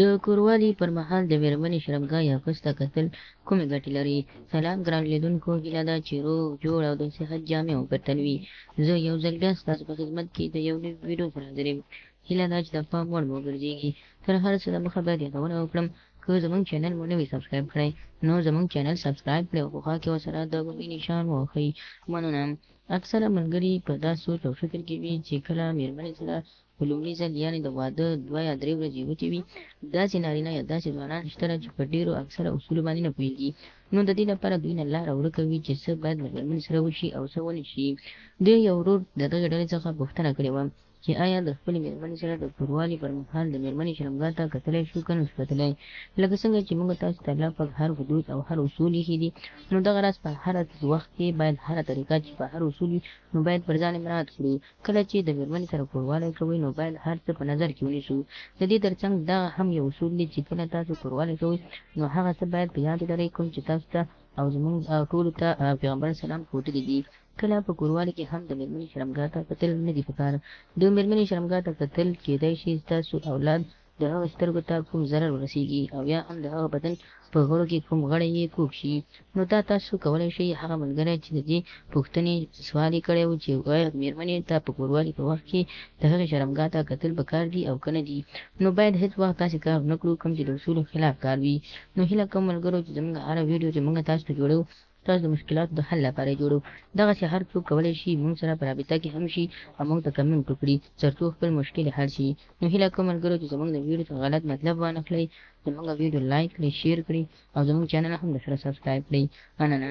د کوروالي پر مهال د مېرمنې شرمګاه یا پس ته کتل کومې ګټې لري؟ سلام ګران لیدونکو، هیله ده چې روغ جوړ او د صحت جامې مو پر تن وي. زه یو ځل بیا ستاسو په خدمت کې د یو نوي ویډیو سره حاضر یم. هیله ده چې د پام وړ مو وګرځېږي. تر هر څه د مخه باید یادونه وکړم، که زموږ چینل مو نه وي سبسکرایب کړی نو زموږ چینل سبسکرایب کړئ او په خوا کې ورسره د غونډې نشان ووهئ. مننه. اکثره ملګري په دا سوچ او فکر کې وي چې کله مېرمنې سره په لومړي ځل یعنې د واده دوه یا درې ورځې وتې وي، داسې نارینه یا داسې ځوانان شته چې په ډېرو اکثره اصولو باندې نه پوهېږي، نو د دې لپاره دوی نه لاره ورکه وي چې څه باید له مېرمنې سره وشي او څه ونه شي. د یو ورور د دغې ډلې څخه پوښتنه کړې وه چې ایا د خپلې مېرمنې سره د کوروالي پر مهال د مېرمنې شرمګاه ته کتلی شو که نه شو کتلی؟ لکه څنګه چې موږ تاسو ته الله پاک هر حدود او هر اصول ایښي دي، نو دغه راز په هره وخت کې باید هره طریقه چې په هر اصول وي نو باید پر ځان مراعات کړو. کله چې د مېرمنې سره کوروالی کوئ نو باید هر څه په نظر کې ونیسو. د دې ترڅنګ دغه هم یو اصول دی چې کله تاسو کوروالی کوئ نو هغه څه باید په یاد ولرئ کوم چې تاسو ته او زموږ ټولو ته پیغمبر سلام ښودلي دي. کله په کوروالي کې هم د مېرمنې شرمګاه ته کتل نه دي پکار. د مېرمنې شرمګاه ته کتل کېدای شي ستاسو اولاد د هغه سترګو ته کوم ضرر ورسېږي او یا هم د هغه بدن په غړو کې کوم غړی یې کوږ شي. نو دا تاسو کولای شئ هغه ملګری چې د دې پوښتنې سوال یې کړی و چې آیا مېرمنې ته په کوروالي په وخت کې د هغې شرمګاه ته کتل پکار دي او که نه دي، نو باید هېڅ وخت داسې کار ونه کړو کوم چې د اصولو خلاف کار وي. نو هیله کوم ملګرو چې زموږ هره ویډیو چې موږ تاسو ته جوړوو ستاسو د مشکلاتو د حل لپاره یې جوړوو. دغسې هر څوک کولای شي موږ سره په رابطه کې هم شي او موږ ته کمنټ وکړي ترڅو خپل مشکل حل شي. نو هیله کوم ملګرو چې زموږ د ویډیو څخه غلط مطلب وانخلئ، زموږ ویډیو لایک کړئ، شیر کړئ او زموږ چینل هم درسره سبسکرایب کړئ. مننه.